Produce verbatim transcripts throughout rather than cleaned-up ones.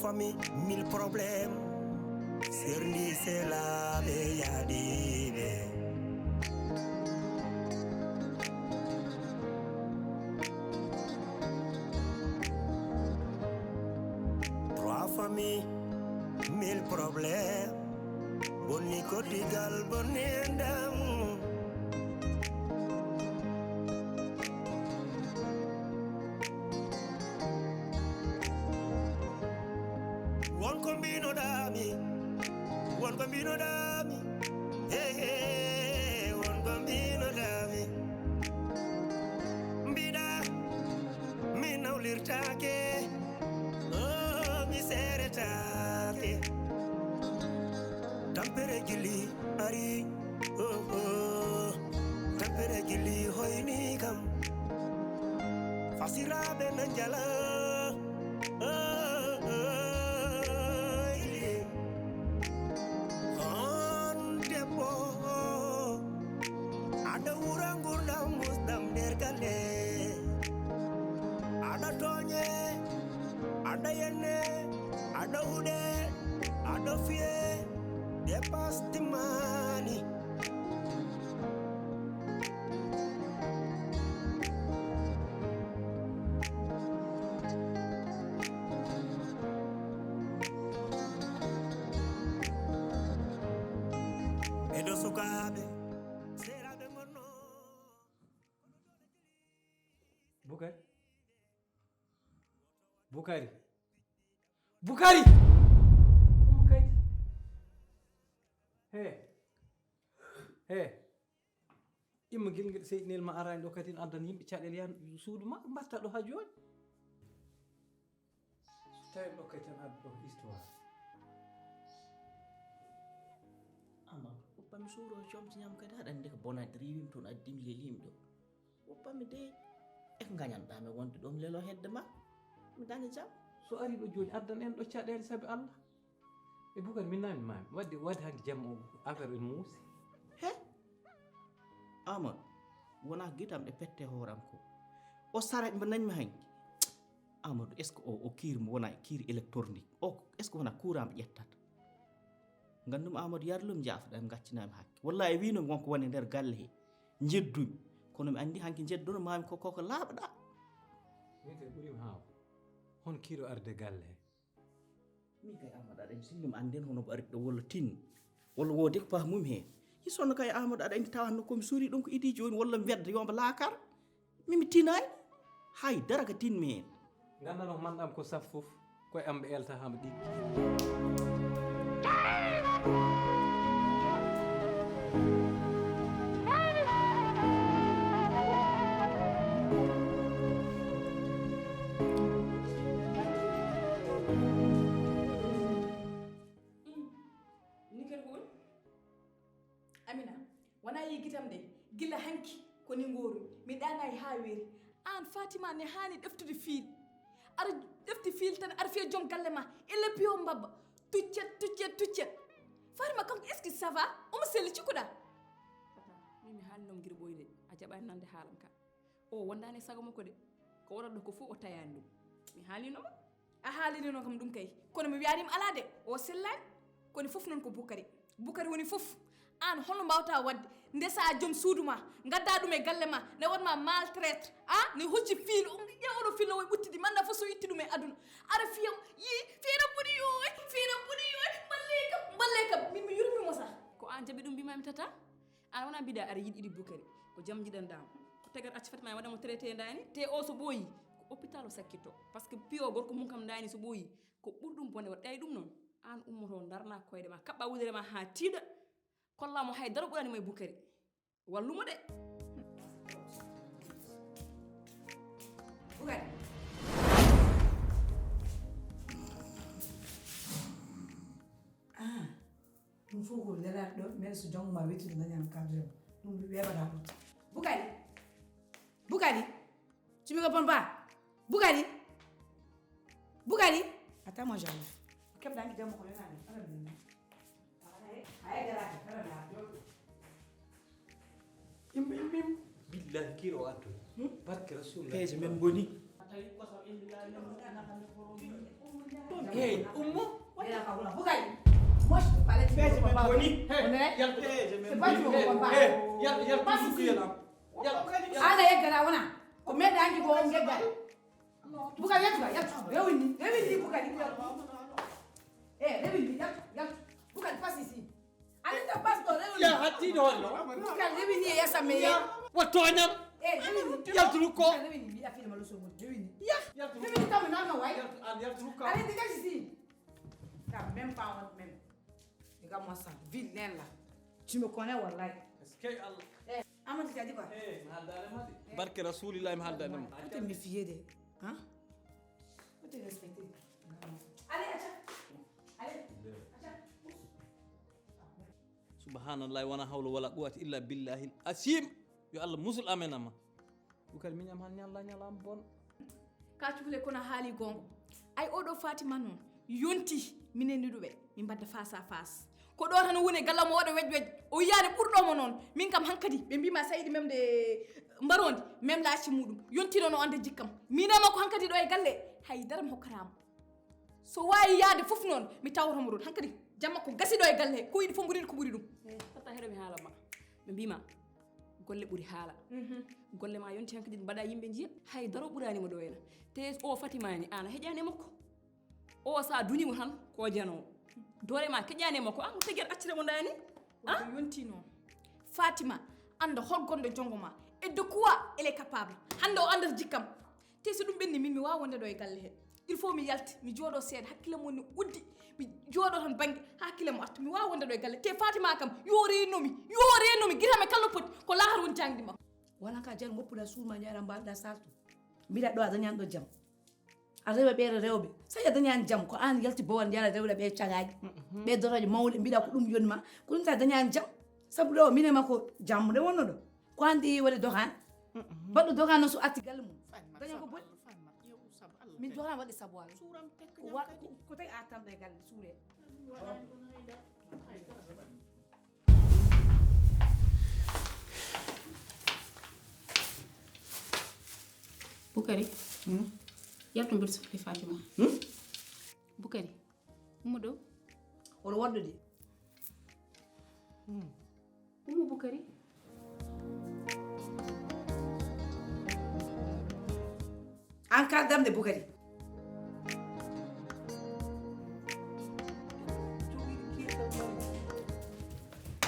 Famille, mille problèmes. Serndi selaɓe yaadiɓe. Trois familles, mille problèmes. Bonni ko digal, bonni e ndam. Won ko mbinoɗami, won ko mbinoɗami, hey, hey, won ko mbinoɗami. Mbiɗa, mi nawlirtake, oh, mi seretaake. Tampere gilli ari, oh, oh. Tampere gilli hoyni kam. Fasiraɓe na njala, oh, oh, ili. On debbo, aɗa wura ngurdam musdam nder galle. Aɗa tooñe, aɗa yenne, aɗa huɗe, aɗa fiye, dépasse timmani. Ɓeɗo sukaaɓe, seeraaɓe ngonno. Bukari. Bukari. Bukari! Bukari! He. He. Imma gila ngeɗa seyɗinel ma araani ɗo kadi, addan yimɓe caɗeele, yan suudu ma, mbatta ɗo haa jooni. So tawi ɗo kadi tan adda ɗo histoire. Ama, uppa mi suuro comci ñam kadi, haɗa andi ko bonani riiwim toon, addi mi lelimi ɗo. Uppa mi de, e ko ngañanɗa mi wonde ɗo mi lelo hedde ma, mi daña jam. So ari ɗo jooni, addan en ɗo caɗeele sabi Allah. E Bukar, min nami mami. Wadde, wadde hanki jamma o affaire o ene muusi. He? Amadou, wona gitam ɗe pette hooram ko. O saret mbo nañmi hanki. Amadou, est-ce que o, o kiir mo wona kiir électronique? O, est-ce que wona courant ɓe ƴettata? Ngandumi Amadou yarlum jaafoɗa mi gaccinami hakke. Wallahi wino mi wonko woni nder galle he. Jeddumi. Kono mi andi hanki jedduno mami ko koko laaɓɗa. Min kay ɓurimi haaw. Hon kiiro arde galle he? Min kay Amadou aɗa andi sinno mi andi en hono mbo ari ɗo walla tin. Walla wodi ko pahmumi he. Hisonno kay Amadou aɗa andi tawa no komi suuri ɗum ko idi joni walla mi wedda yomba laakar. Min mi tinaani. Hay dara ko tinmi heen. Nganndanoo ko manɗam ko saf fof, koye am ɓe elta haa ɓe ɗiggi. Ni kadi ko woni? Amina, wona yiigitam de, gila hanki ko ni ngooru, mi ɗaanaay haa weeri. Aan Fatima ne haani ɗeftude fiil. Aɗa ɗefti fiil tan, aɗa fiya joom galle ma, e leppi o mbabba. Tuccet, tuccet, tuccet. Fatima kanko, est-ce que ça va? Omo selli cikkuɗa? Tata, min mi haalnoo mo gila ɓooyi de, a jaɓaani nande haalam ka. O wondaani e sago makko de. Ko waɗata ɗo ko fof o tayaani ɗum. Mi haalino mo. A haalini noon kam ɗum kay. Kono mi wiyaani mo alaa de. O sellaani. Kono fof noon ko Bukari. Bukari woni fof. Aan holno mbaawtaa waɗde? Ndesaa joom suudu ma. Ngaddaa ɗum e galle ma. Ne waɗ ma maltraite. A? Ne hocci fiil. O ƴeewa oɗo fiil no wayi ɓuttidi. Manda fof so itti ɗum e aduna. Aɗa fiyam. Yi, fiinam boni yoy. Fiinam boni yoy. Mballee kam. Mballee kam. Min mi yurmi mo sah. Ko aan jaɓi ɗum mbimaami tata? Aan wona mbiɗa aɗa yiɗi yiɗi Bukari. Ko jam jiɗanɗaa mo. Ko tegat acci Fatima waɗa mo traité ndaani. Te o so ɓooyi, ko hôpital o sakkitto. Parce que piyo gorko mum kam ndaani so ɓooyi, ko ɓuri ɗum bone waɗa. Ɓeya ɗum noon, aan ummoto ndarna koyɗe ma, kaɓɓa wudere ma haa tiiɗa. Kolla mo hay dara ɓurani mo e Bukari. Wallu mo de. Bukari. Ah. Ɗum fof ko lelaade ɗo, mais so jonngo ma wetti ɗum dañan cadre. Ɗum weeɓata ɗum. Bukari. Bukari. Tu me réponds pas. Bukari. Bukari. Attends, moi j'arrive. Keɓɗa anki jamma ko lelaade. Ala mi. Ay, ay, garage, ala mi. Im, im, im. Billahi, kiiro o addu. Hmm? Barke Rasulullah. Peeje men boni. Hey, Oumou. Bugay. Moi, je peux parler de mon papa. Boni. Hey, yaltu. C'est pas du mon papa. Hey, yaltu, yaltu. Pas ici. Yaltu. Ana yeggala wona. Ko medda anki ko on yeggala. Bugay, yaltu, yaltu. Rewini, rewini Bugay. Eh, rewini, yaltu, yaltu. Bugay, pas ici. Ani ta pasto rewini. Ya hatti do no. Ka rewini ya samme. Wa toñam. Eh, rewini. Yalturu ko. Rewini, mi afina maluso mo. Rewini. Ya. Rewini tam na ma way. Yalturu ka. Allez, dégage ici. T'as même pas honte même. Regarde-moi ça, vilain là. Tu me connais, wallahi. Est-ce que Allah. Eh, Amadou, tu as dit quoi? Eh, mi haldaare ma de. Barke Rasulillahi, mi haldaare ma. Faut te méfier de. Hein? Faut te respecter. Allez, acha. Allez, acha. Subhanallahi, wona hawla wala quwwata illa billahil asim. Yo Allah musul amen ama. Bukar miñam han ñalla ñalam bon. Ka cukle kono haali gongo. Ay oɗo Fatima noon yonti minen ɗiɗo ɓe min mbadda face à face. Ko ɗo tan woni e galle mo waɗa wej wej. O yiyani ɓurɗo mo noon. Min kam hankadi ɓe mbima saydi mem de mbarondi mem laaci muɗum. Yonti noon o anda jikkam. Min e makko hankadi ɗo e galle hay dara mi hokkatamo. So waawi yahde fof noon mi tawata mo ɗon hankadi. Jamma ko gasi ɗo e galle he ko yiɗi fof mburini ko ɓuri ɗum. Totta heɗo mi haala ma. Ɓe mbima golle ɓuri haala. Golle ma yonti hankadi mbaɗa yimɓe njiya. Hay daro ɓurani mo ɗo ena. Te o Fatima ni an a heƴani e makko. O sa dunimo tan ko janowo. Doole ma keƴani e makko an tagi aɗa accira mo dani. Ko yonti noon. Fatima anda hol gonɗo jongo ma. Et de quoi elle est capable. Hande o andata jikkam. Te so ɗum ɓenni min mi wawa wonde ɗo e galle he. Il faut mi yalti mi jooɗo seeɗa hakkille mon ne uddi. Mi jooɗo tan bangge ha hakkille mo artu mi wawa wonde ɗo e galle te Fatima kam yo renomi yo renomi gitame kala no poti ko lahar woni jangdi makko. Wala ka jar goppuɗa suuma ñaara mbaɗɗa salto. Mbiɗa ɗo a dañani ɗo jam. A rewa ɓeere rewɓe. Sa a dañani jam ko an yalti bowal njara rewɓe ɓe cagaji. Ɓe doroje mawɗe mbiɗa ko ɗum yoni ma. Ko ɗum sa dañani jam. Sabu ɗo mine makko jammude wonno ɗo. Ko an ɗi waɗi dokan. Baɗɗo dokan noon so arti galle mum. Daña ko boni. Min dokan waɗi sabu Allah. Ko tawi a tamɗo e galle suure. Bukari. Yaltu mbiɗa sukli Fatima. Bukari. Ummo ɗo. Oɗo woɗɗo de. Ummo Bukari. An ka damde Bukari.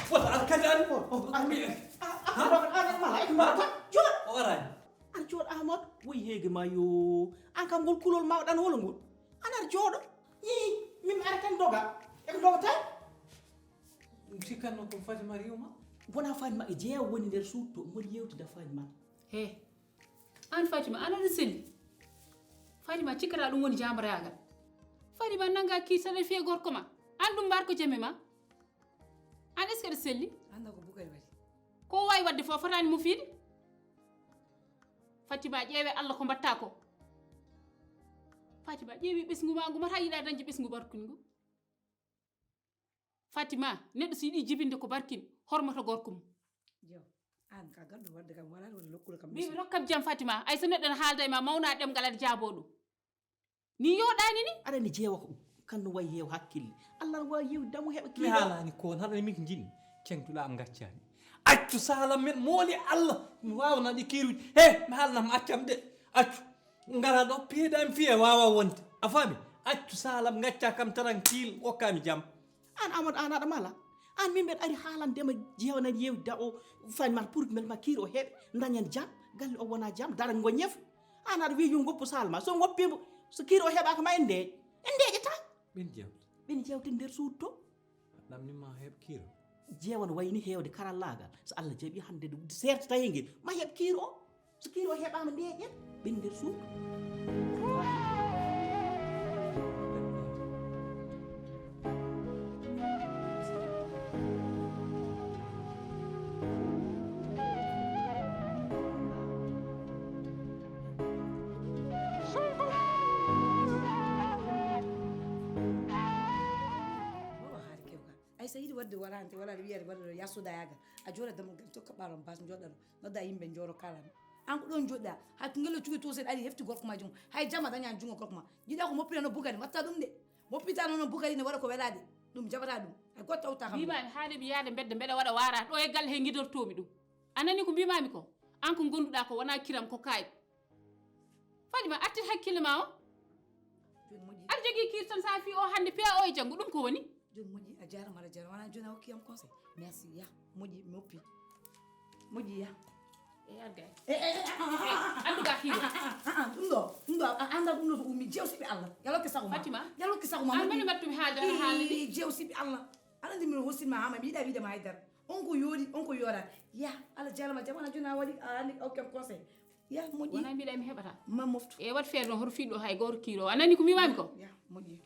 Wata an kadi an o o an mi an an mala e mata jooɗ o arani. Ar jooɗ Amadou woyi heege ma yo an kam ngol kulol mawɗan holo ngol. An ar jooɗo. Yii min mi ara tan doga eko doga tan. Ɗum sikkanno ko Fatima riwma. Bona Fatima e jeeya woni nder suudu to mboɗi yewtida Fatima. He an Fatima an aɗa selli. Fatima cikkata ɗum woni jamaragal. Fatima nanga ki saɗa fiya gorko ma an ɗum mbar ko jame ma. An est ce que aɗa selli? Anda ko Bukari waɗi. Ko wawi wadde fof fotani mo fiide. Fatima ƴeewe Allah ko mbatta ko. Fatima ƴeewi ɓesngu ma ngu mata yiɗa dañde ɓesngu barkude ngu. Fatima neɗɗo so yiɗi jibinde ko barkin hormata gorko mum. Jew an ka gandu wadde kam wala wala lokkule kam. Mbiɓe rokkam jam Fatima ay so neɗɗo ne haalda e ma mawna ɗemgal aɗa jaabo ɗum. Ni yoɗani ni. Aɗa ni jeewa ko kan no wayi heew hakkille. Allah no wawi yew damu heɓa mi kiiɗo. Haalani ko on haɗa min ko jini. Cengtula am gaccani. Accu sala men mooli Allah mi wawana ɗi kiruji he mi haalnam accam de. Accu ngara ɗo piiɗam fiye wawa wonde a faami. Accu salam gacca kam tranquille okkami jam. An Amadou an aɗa mala. An min mbeɗa ari haalandema jeewanan yewda o fanmata pour mbelma kiir o heeɓe dañan jam. Galle o wona jam dara goñef. An aɗa wiya yo goppu salma so goppimo so kiir o heɓaka ma en ndeeƴ en ndeeƴata. Ɓen jewta ɓen jewta nder suudu to. Ɗam ni ma heɓ kiiro. Jeewan wayni heewde karallagal so Allah jaɓi hande sertata e ngel ma heɓ kiiro. So kiiro heɓama ndeeƴen ɓen nder suudu. Ay sa yiɗi wadde warante wala aɗa wiyade wadde ɗo yasudayagal a jooɗa dammugal tokka ɓaron bas jooɗa ɗo nodda yimɓe jooɗo kalama. An ko ɗon joɗɗa, hay ko ngel o cuwi to sen ari hefti gorko ma jum. Hay jama daña jungo gorko ma. Jiɗa ko moppita no bugari, watta ɗum de. Moppita no no bugari ne waɗa ko welaade. Ɗum jaɓata ɗum. Hay goɗɗo tawta kam. Mbimami haade mi yaade mbedda mbeɗa waɗa waara ɗo e galle he gidortomi ɗum. A nani ko mbimami ko? An ko gonduɗa ko wona kiram ko kay. Fadima, artir hakkille ma o. Jooni moƴƴi. Aɗa jogii kiir tan, so a fii o hannde, piya o e janngo, ɗum ko woni? Jooni moƴƴi, a jaaraama, aɗa jaaraama. Wonaa jooni a hokkii am conseil. Merci, yah. Moƴƴi, mi oppi. Moƴƴi, yah. E argay. E, e, e, ah, ah, ah, ah, ah, ah, ah, ah, ɗum ɗo, ɗum ɗo, a anndaa ɗum ɗo to ummi, jeew siɓi Allah. Yallo ke sago ma. Fatima. Yallo ke sago ma, an moƴƴi. Mani mbattumi haaldere haalde. Ii, jeew siɓi Allah. Aɗa anndi min hossinma haa ma, mi yiɗaa wiide ma haydara. On ko yooɗi, on ko yooɗa. Yah, Allah jaaraama, jamana jooni a waɗi, a anndi, a hokki am conseil. Yah, moƴƴi. Wona mbiɗa mi heɓata. Ma moftu. E wat feere ɗon, hoto fiɗɗo hay gooto kiiro. A nani ko mbimami ko? Yah, moƴƴi.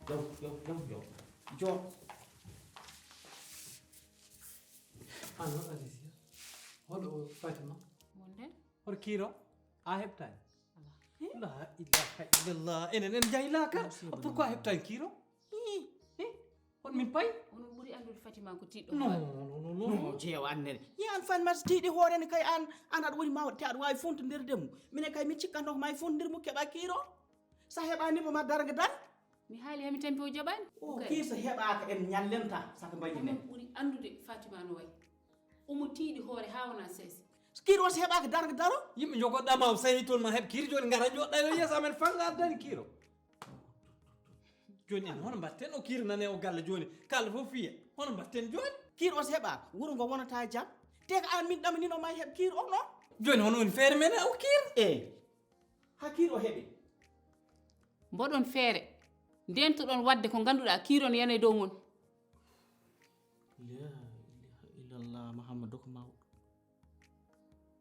Yow, yow, yow, yow. Jooɗ. Ano, Alicia. Hoɗo Fatima? Wonde? Hoto kiiro? A heɓtaani? Alaa. La ilaha illallah. Enen en jahilaka. Pourquoi a heɓtaani kiiro? Ih, eh? Hol min pay? Onon ɓuri anndude Fatima ko tiiɗɗo. Non, hoore. Non, non, non, non. Non, jeewa annene. Yi an fan mas tiiɗi hoore ne kay an, an aɗa woni mawɗo te aɗa waawi fontondirde mo. Minen kay min cikkanno ko ma e fontondir mo keɓa kiiro. Sa heɓaani mo ma darga dar. Mi haali hami tampi o jaɓaani. O kiir so heɓaaka en ñallenta saka mbayi nen. Onon ɓuri anndude Fatima no wayi. Omo tiiɗi hoore haa wona seese. Kiir o so heɓaaka darga daro. Yimɓe jogoɗɗa ma o sahi toon ma heɓ kiir jooni ngara joɗɗa yo yeeso amen fanga addani kiiro. Jooni en hono mbatten o kiir nane o galle jooni kala fof fiye hono mbatten jooni. Kiir o so heɓaaka wuro ngo wonata jam. Te ko an min ɗamanino ma heɓ kiir o non. Jooni hono woni feere men o kiir? Eey. Haa kiir o heɓe. Mboɗon feere, ndeentoɗon waɗde ko ngannduɗaa kiir on yana e dow mon. La ilaha illallah, Muhammad ko mawɗo.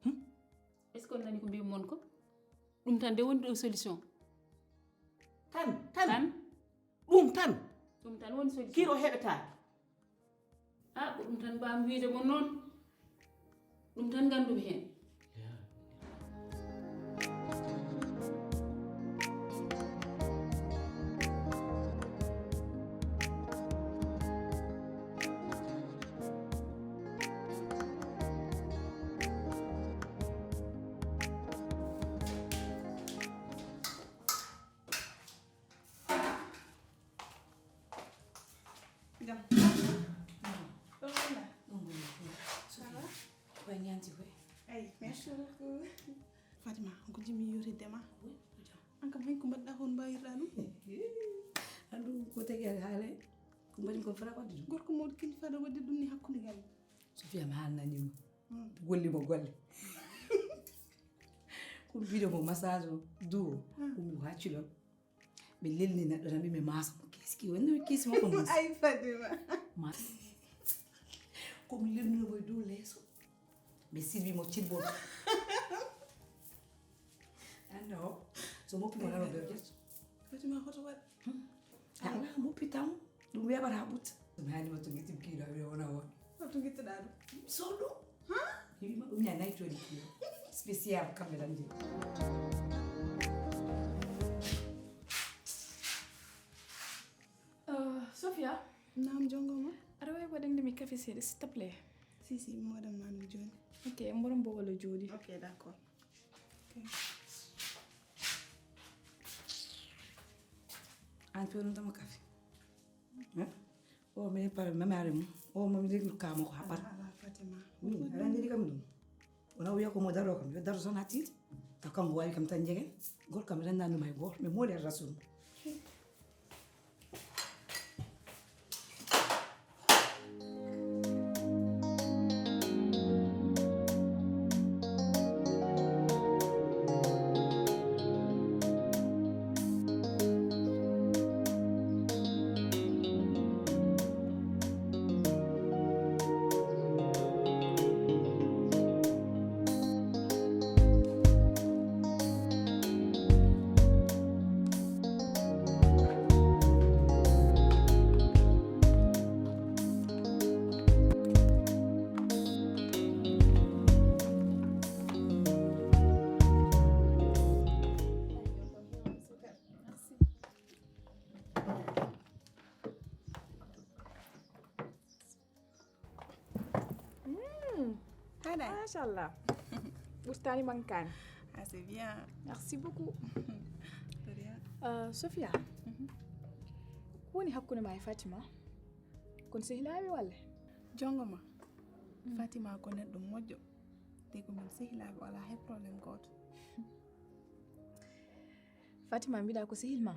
Hmm? Est-ce que on nani ko mbimi mon ko? Ɗum tan de woni ɗo solution. Tan, tan. Tan. Ɗum tan. Ɗum tan woni solution. Kiir o heɓetaake. Ah, ko ɗum tan mbaami wiyde mon noon. Ɗum tan nganndumi heen. Jam. Ɗon wonda? Ɗon wonda. Ça va? Ko a ñaanti koy? Ay, merci beaucoup. Fatima, ko jimi yewtidde ma. Oui, ko jam. An kam, hay ko mbaɗɗa, hon mbayirɗa ɗum? Andu ko tagi aɗa haale. Ko mbaɗi ko fara wadde ɗum. Gorko mawɗo kilifa ɗo wadde ɗum ni hakkunde galle. Sofia mi haalnanimo. Hmm. Golli mo golle. Ko mbiɗo mo massage o, duo. Hmm. Ko mi hacci ɗon. Ɓe lelni neɗɗo tan, ɓe maasa mo keesi, ki woni keesi makko mo. Ay, Fadima. Ma-, ko mi lelnuno mo e dow leeso. Ɓe sirbi mo cibbol. Anno, so moppi mo nano ɓe ƴetto. Fadima, hoto waɗ? Hmm. Ala, moppi tan. Ɗum weɓata ɓutta. Ɗum haali mo to ngitim kiiɗo, ɓe wona won. Hoto ngittuɗa ɗum? Soɗo. Ha? Yima ɗum ya nayi toni kiiɗo. Spécial kamɓe tan jeyi. Euh, Sofia. Naam, jongo ma. Aɗa waawi waɗande mi café seeɗa, s'il te plaît? Si, si, mi waɗan ma ɗum jooni. Ok, mboɗo mbo walla jooɗi. Ok, d'accord. Ok. An fewnantama café. Hein? O minen pare mamaare mum. O mami reglu kama ko haɓɓata. Ala, ala, Fatima. Min, aɗa anndi kam ɗum. Wona wiya ko mo daro kam, yo daro tan haa tiiɗi. Ka kanko waawi kam tan njegen. Gorko kam renndaani ɗum hay gooto, mais mooli e rasul. Machallah. Ɓurtani mankan. Ah, c'est bien. Merci beaucoup. De rien. Euh, Sofia, ko woni hakkunde ma e Fatima? Kon sehilaaɓe walla? Jongo ma. Fatima ko neɗɗo moƴƴo. Te ko min sehilaaɓe, wala hay problème gooto. Fatima, mbiɗa ko sehil ma.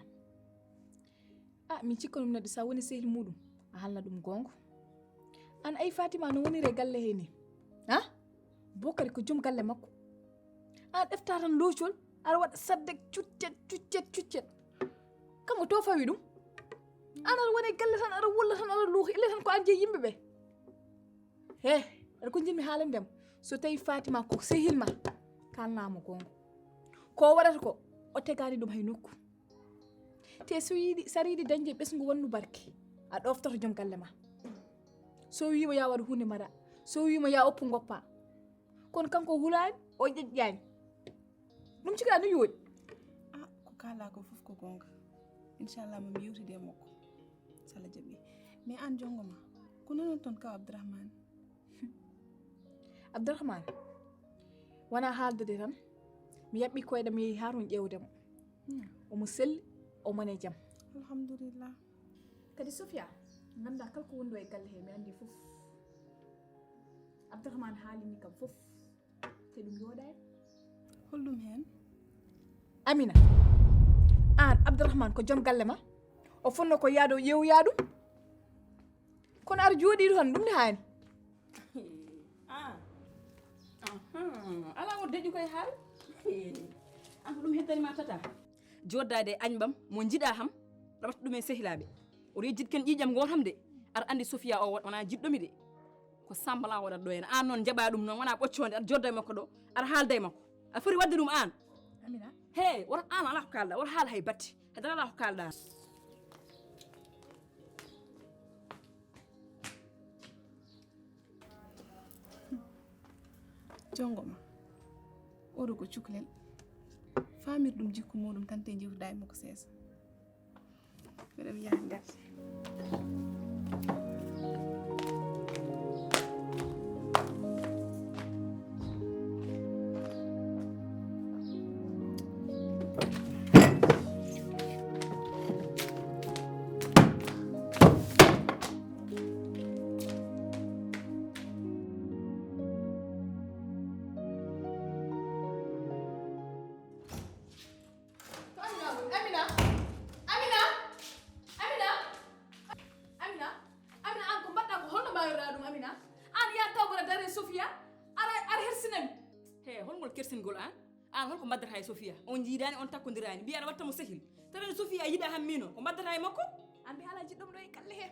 Ah, min cikka ɗum neɗɗo, sa woni sehil muɗum, a halna ɗum goonga. An ay Fatima no woniri e galle he ni? Ha? Bokari ko joom galle makko. An ɗefta tan loocol, aɗa waɗa sadde cuccet, cuccet, cuccet. Kanko to fawi ɗum? An aɗa woni e galle tan, aɗa wulla tan, aɗa luuka, ille tan ko an jeyi yimɓe ɓe. He, aɗa ko jinmi haalande ma. So tawi Fatima ko sehil ma, kalnamo goonga. Ko waɗata ko, o tegani ɗum hay nokku. Te so yiɗi, sara yiɗi dañde ɓesngu wonnu barke, a ɗoftoto joom galle ma. So wiima ya waɗ huunde mbaɗa, so wiima ya oppu ngoppa. Kono kanko hulaani, o ƴeƴƴaani. Ɗum cikɗa no yooɗi. Ah, ko kaala ko fof ko goonga. Inchallah, mami yewtide e makko. So Allah jaɓi. Mais aan jongo ma, ko nonon toon kaw Abdourahmane? Abdourahmane, wona haaldude tan. Mi yaɓɓi koyɗam, mi yehi haa toon ƴeewde mo. Hmm. Omo selli, omo e jam. Alhamdulillah. Kadi Sofia, ngannda kala ko wondi e galle he, mi anndi fof. Abdourahmane haalini kam fof. Te ɗum yooɗaani. Holɗum heen? Amina, aan Abdourahmane ko joom galle ma? O fonno ko yaado ƴeewoya ɗum? Kono aɗa jooɗii ɗo tan, ɗum ne haani. Ah. Ahan. Alaa o deƴƴu koye haal. An ko ɗum heddani ma tata? Jooɗdaade e añɓam, mo njiɗa ham, ɗaɓata ɗum e sehilaaɓe. Oɗo yejjit ken ƴiiƴam ngoo ham de. Aɗa anndi Sofia o wonaa jiɗɗo mi de. Ko sambala waɗat ɗo heen. Aan noon njaɓa ɗum noon, wona ɓoccoonde, aɗa jooɗda e makko ɗo, aɗa haalda e makko. Aɗa foti waɗde ɗum aan. Amina. He, wota aan alaa ko kaalɗa, wota haal hay batte. Hay dara alaa ko kaalɗa. Jongo ma. Oɗo ko cukalel. Faamir ɗum jikku muɗum tan te jewtuda e makko seesa. Mbiɗa mi yaha nder. To Amina woni? Amina! Amina! Amina! Amina! Amina, aan ko mbaɗɗa ko holno mbaawirɗa ɗum, Amina? Aan yaa taw mboɗa dare Sofia, ara, ara hersinami. He, holngol kersingol aan? Aan holko mbaddata e Sofia? On njiidaani, on takkondirani. Mbiya aɗa watta mo sehil. Tawi Sofia yiɗa ham mino, ko mbaddata e makko? Aan mbi haala jiɗɗo mo ɗo e galle he.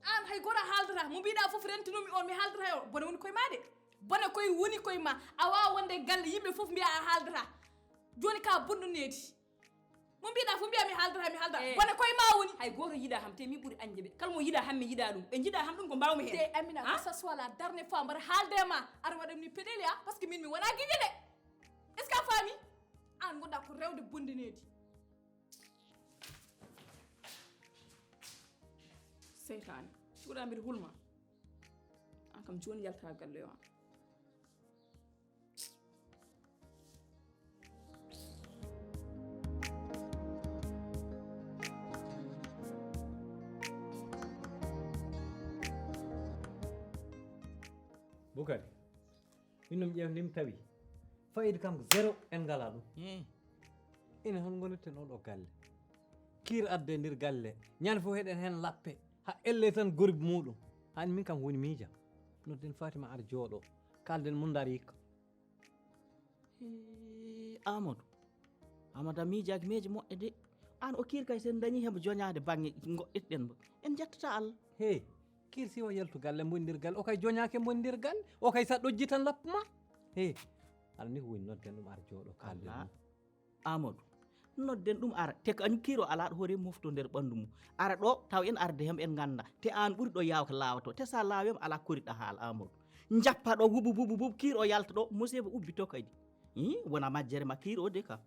Aan hay goto a haaldata. Mo mbiɗa fof rentunumi on mi haaldata e o. Bone woni koye ma de. Bone koye woni koye ma. A waawa wonde e galle yimɓe fof mbiya a haaldata. Jooni ka bonɗo needi. Mo mbiɗa fof mbiya mi haaldata, mi haaldata. Eh. Bone koye ma woni. Hay goto yiɗa ham, te mi ɓuri añde ɓe. Kala mo yiɗa ham, mi yiɗa ɗum. Ɓe njiɗa ham ɗum ko mbawmi heen. Te Amina, ko ça soit la dernière fois mbaɗa haalde e ma, aɗa waɗa ni peɗeli, ah, parce que min mi wona giƴe de. Est-ce que a faami? Aan ngonɗa ko rewde bonde needi. Seytaane. Cuuɗa mbiɗa hulma. Aan kam jooni yalta galle o aan. Bukari, min ɗum ƴeewde mi tawi fayida kam ko zéro, en ngalaa ɗum. Hmm. Ina hol ngonirten oɗo galle? Kiir adde nder galle, ñande fof heɗen heen lappe, haa elle tan goribe muɗum. Haa min kam woni miija. Nodden Fatima ar jooɗo, kalden mum ndar yikka. Hee, Amadou. Amadou a miijaaki miije moƴƴe de. Aan o kiir kay sen dañi hembo joñaade baŋŋe goɗɗitɗen mo. En njettata Allah. Hee, kiir si o yaltu galle, mboni nder galle. O kay joñaake mboni nder galle. O kay sa ɗojji tan lappa ma. Hee, Allah ni ko woni nodden ɗum ar jooɗo kalden mum. Amadou, nodden ɗum ara. Te kañum kiir o alaa ɗo hoore mofto nder ɓanndu mum. Ara ɗo taw en arde hem en ngannda. Te aan ɓuri ɗo yaawka laawato. Te sa laawi hem alaa koriɗa haal Amadou. Njappa ɗo wubu, wubu, wubu, kiir o yalta ɗo, musiba ubbito kadi. Ih, wona majjere ma kiir o de ka.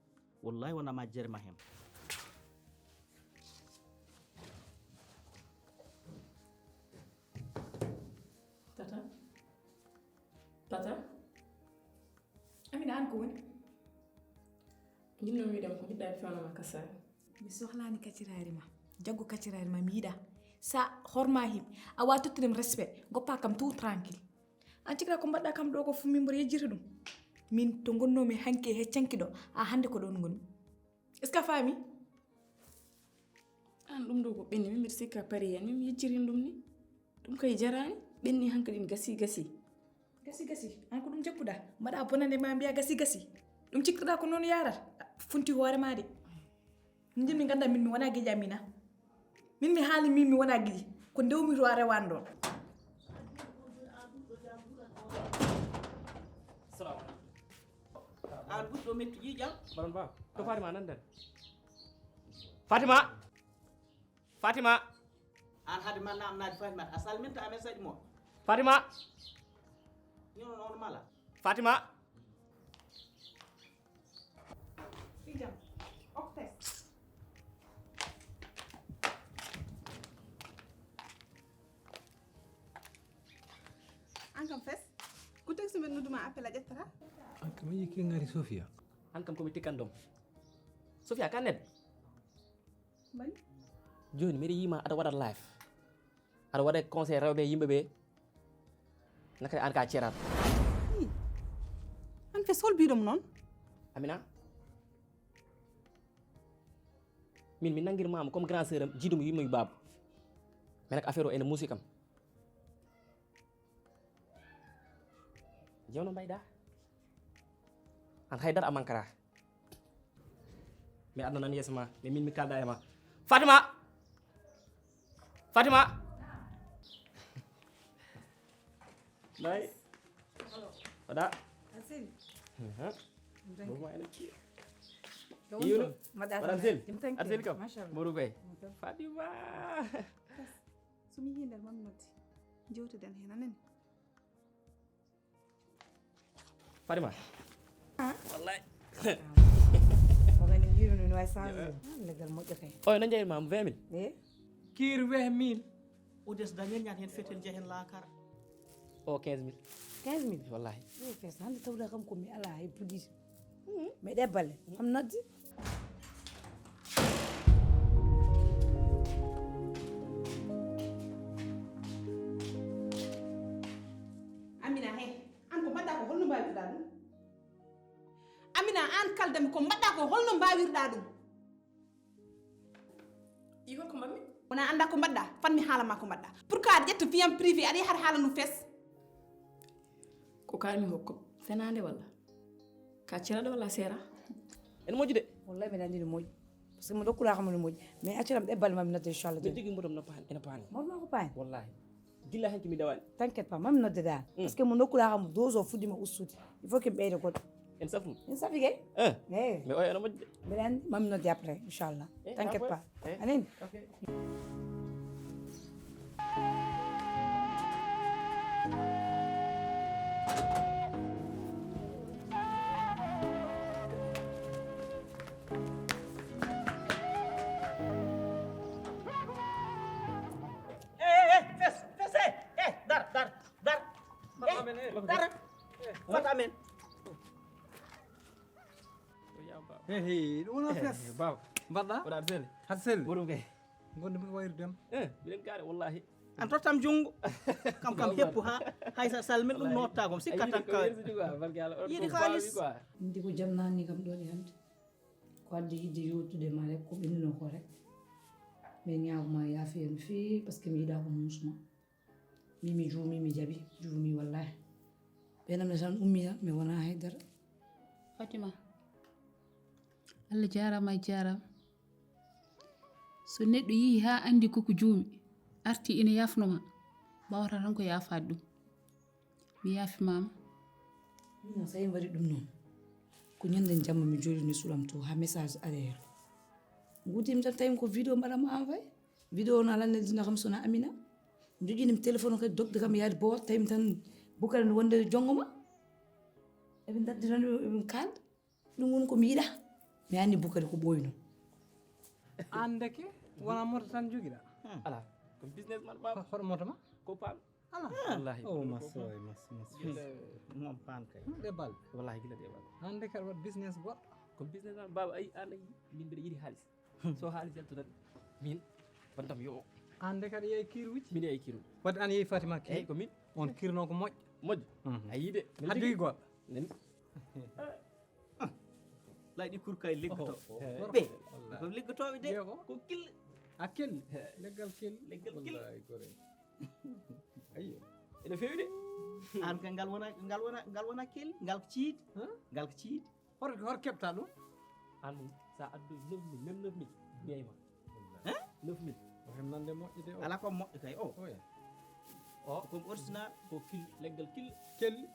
Wallahi wona majjere ma hem. Tata. Tata. Ko woni? Jinno wiide ko mbiɗɗa fewnama kasara. Mi sohlaani kaciraari ma. Jaggu kaciraari ma mi yiɗa. Sa horma him. A wa tottudem respect. Goppa kam tout tranquille. An cikra ko mbaɗɗa kam ɗo ko fu min mboɗo yejjita ɗum. Min to ngonnomi hanke he canki ɗo. A hande ko ɗon ngonmi. Est-ce que a faami? An ɗum ɗo ko ɓenni, min mbiɗa sikka pari hen, min mi yejjirin ɗum ni. Ɗum kay jaraani, ɓenni hankadi gasi gasi. Gasi gasi, an ko ɗum jagguɗa? Mbaɗa bonande ma mbiya gasi gasi. Ɗum cikkuɗa ko noon yarata? Funti hoore ma de. Min min ganda min mi wona giƴi Amina. Min mi haali min mi wona giƴi. Ko ndewmi to a rewani ɗon. An ɓurɗo mettuji jam. Baron ba. To Fatima nan den. Fatima. Fatima. An hade ma namnaade Fatima a salminta amen saɗi mo. Fatima. Ñono noon mala. Fatima. Fijam. Ok, test. An kam fes. Ko texte men noddu ma appel a ƴettata. An kam yiɗi ke ngari Sofia. An kam ko mi tikkan ɗum. Sofia kan nen. Mbaɗi? Jooni mbiɗa yiima aɗa waɗa live. Aɗa waɗa conseil rewɓe yimɓe ɓe. Nakadi an ka cerat. An fes hol biɗum noon? Amina. Min mi nangir mama comme grand sœur am jiidumo yimmo baaba. Mais nak affaire o ene muusi kam. Jewno mbayda. An haydara a mankara. Mi adna nan yeeso ma, mi min mi kalda e ma. Fatima. Fatima. Nay. Wada. Asin. Aha. Bobo ene ki. Yulu. Madam Arsel. Arsel kam. Mashallah. Moru bay. Fatima. So mi yii nder mam noddi. Jewteden hen anen. Fatima. Wallahi. Ko gani yiru no way sa. Legal moƴƴo kay. Oy no jeyir ma vingt mille. Eh? Kiir vingt mille. O des dañen ñaan hen feten jehen laakara. O quinze mille. Quinze mille. Wallahi. Eh, fes hande tawda kam ko mi ala hay pudi. Mais ɗe balle am noddi. Amina he, an ko mbaɗɗa ko holno mbawirɗa ɗum? Amina, an kaldami ko mbaɗɗa ko holno mbawirɗa ɗum? Yi holko mbaɗmi? Wona anda ko mbaɗɗa, fan mi haala ma ko mbaɗɗa. Pourquoi aɗa ƴetta vie am privé aɗa yaha aɗa haala ɗum fes? Ko kalmi hokko fenande walla? Ka ceraɗo walla sera? Ene moƴƴi de. Wallahi mbiɗa andi no moƴƴi. Parce que mo dokkula kam no moƴƴi. Mais acciram ɗe balle ma mi nodde inchallah. Mbiɗa jogui mbotom no paani, ene paani. Mbotom ko paani? Wallahi. Gilla hanki mi dawani. T'inquiète pas, mami nodde dal. Parce que mo dokkula kam dose o fuɗɗima ustude. Il faut que mi ɓeyda goɗɗo. En safu? En safi kay. Eh. Eh. Mais oya no moƴƴi. Mbiɗa andi mami nodde après inchallah. Eh, t'inquiète pas. Eh. Anen. Ok. Eh, eh, eh, fes, fes, eh, eh, dar, dar, dar. Eh, dar. Fat amen. He he, ɗum wona fes. Baba. Mbaɗɗa? Wona aɗa selli? Aɗa selli? Woɗum kay. Gonɗo mi ko wayrude am. Eh, miɗen gaare wallahi. An tottam junngo. Kam kam heppu ha hay sa salmin ɗum notta kom sikka tan ka. Yiɗi kaalis. Ndi ko jam nanni kam ɗo e hande. Ko addi yidde yewtude ma rek ko ɓennino ko rek. Mais ñaago ma yaafi hen feewi parce que mi yiɗa ko musuma. Min mi juumi mi jaɓi juumi wallahi. Ɓenam ne tan ummi tan mi wona haydara. Fatima, Allah jarama a jarama. So neɗɗo yeehi ha andi koko juumi arti ina yafnoma mbawata tan ko yafade ɗum. Mi yaafimama. Min sa en waɗi ɗum noon ko ñanden jamma mi jooɗini suuɗam to ha message ari hen. Gudimi tan tawi ko vidéo mbaɗama envoyé. Vidéo o na lannde dina kam sona Amina. Joƴƴini mi téléphone o kadi dogde kam yaade boowal tawi mi tan Bukari no wonde jongo ma. Eɓe ndardi tan eɓe kalda. Ɗum woni ko mi yiɗa. Mi anndi Bukari ko ɓooyno. An ndeke wona moto tan jogiɗa. Ala ko business man ɓaw. Hoto moto ma? Ko pam. Ala. Wallahi. O mas waay mas mas. Moom paan kay. Ɗe balɗe. Wallahi gila ɗe balɗe. Hannde kadi waɗ business goɗɗo. Ko business man baba ay an ay min mbiɗa yiɗi haalis. So haalis yaltu tan min waddam yo. Hannde kadi yehi kiiruuji. Min yehi kiiru. Wadde an yehi Fatima Eyyi kiiru. Ko min. On kiirno ko moƴƴo. Moƴƴo. A yiide. A jogi goɗɗo. Nen. Lay ɗi kurka e leggoto. Eh. Ɓe ko leggotooɓe de. Ko kil. A kel. Leggal kel. Leggal kel. Wallahi gore. Ayyo. Ene feewi de. An ka ngal wona ngal wona ngal wona kel ngal ko ciid. Ngal ko ciid. Hor hor keɓta ɗum. An mum sa addu neuf mille même neuf mille mbiyayma. Neuf mille. Ko hen nande moƴƴude o. Ala ko moƴƴo kay o. Oya. O Comme original. Ko kil leggal kil. Kelli.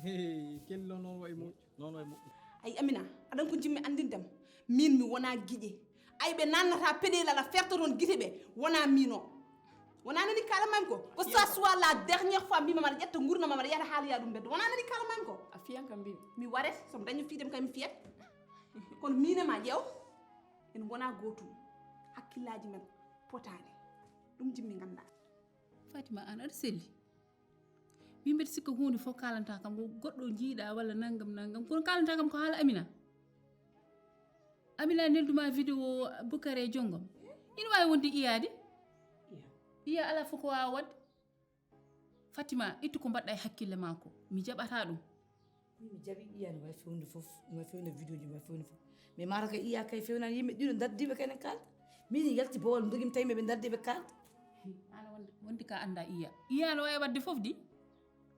Hey, kelli o noon wayi moƴƴo. Noon wayi moƴƴo. Ay Amina, aɗan ko jimmi anndindem. Min mi wona giƴe. Ay ɓe nannata peɗel ala ferto toon gite ɓe. Wona min o. Wona nani kala mami ko. Ko ça soit la dernière fois mbima mbaɗa ƴetta gurdam mbaɗa yahata haaloya ɗum beddo. Wona nani kala mami ko. A fiyan kam mbimi. Mi waret, somi dañi fiidem kay mi fiyat. Kono min e ma ƴeew. En wona gootum. Hakkillaaji men potaani. Ɗum jimmi nganndaa. Fatima, an aɗa selli. Min mbeɗa sikka huunde fof kalanta kam ko goɗɗo jiiɗa walla nanngam nanngam, kono kalanta kam ko haala Amina. Amina nelduma vidéo Bukare jonngam. Ina waawi wonde iyaade. Iya alaa fof ko waawa waɗde. Fatima, ittu ko mbaɗɗa e hakkille ma ko. Mi jaɓata ɗum. Min mi jaɓi iya no wawi fewnude fof, no wawi fewnude vidéo ji, no wawi fewnude fof. Mais mata kay iya kay fewnani yimɓe ɗiɗo dardiɓe kay ne kalda. Min yalti bowal dogimi tawi ɓe dardiɓe kalda. An wonde ka annda iya. Iya no wawi waɗde fof di.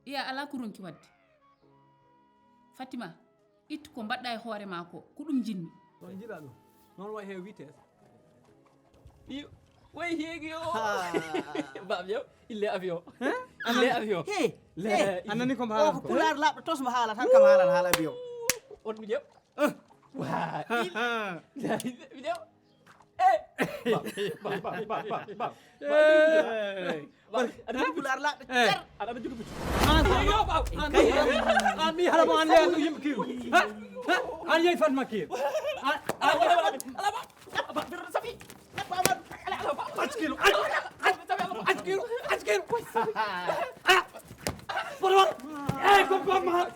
Iya alaa ko ronki waɗde. Fatima, ittu ko mbaɗɗa e hoore ma ko, ko ɗum jinmi. Ɗon jiɗa ɗum. Noon wayi he vitesse. Ɗi way heegi o. Bab yow ille avion. Ille avion. He. Le. Anani ko O mbaala ko pulaar laaɓɗo tos mo haalata kam haalata haala avion. On mi ƴew. Wa. Mi ƴew. Eh. Bab bab bab bab. Bab. Aɗa Pulaar laaɓɗo cer. Aɗa aɗa jogi puccu. An mi hala mo an leya yimɓe kiiru. An yehi Fatma kiiru. An Ala ba. Ala ba. Ala ba. Safi. Ala ba. Ala ba. Askiru. Askiru. Askiru. Bolo. Eh ko bamma.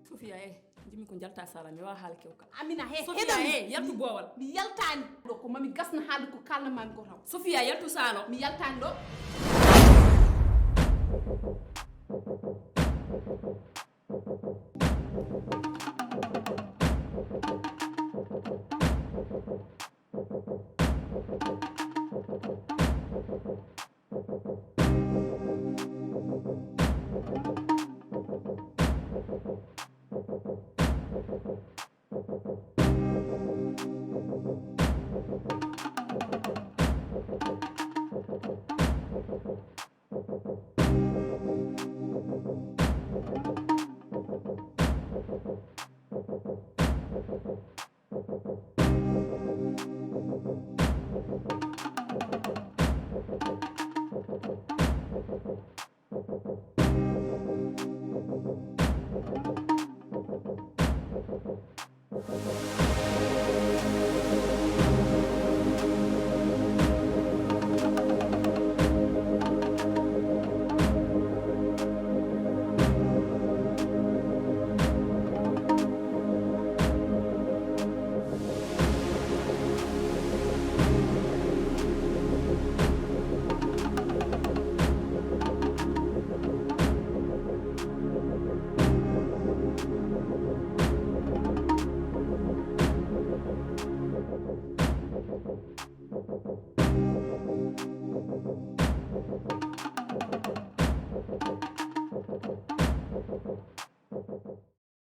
Sofiya e jimmi ko jalta sala mi wawa haala kewka. Amina he Sofiya e yaltu bowal. Mi yaltani ɗo ko mami gasna haalde ko kalna mami ko taw. Sofiya yaltu salo. Mi yaltani ɗo.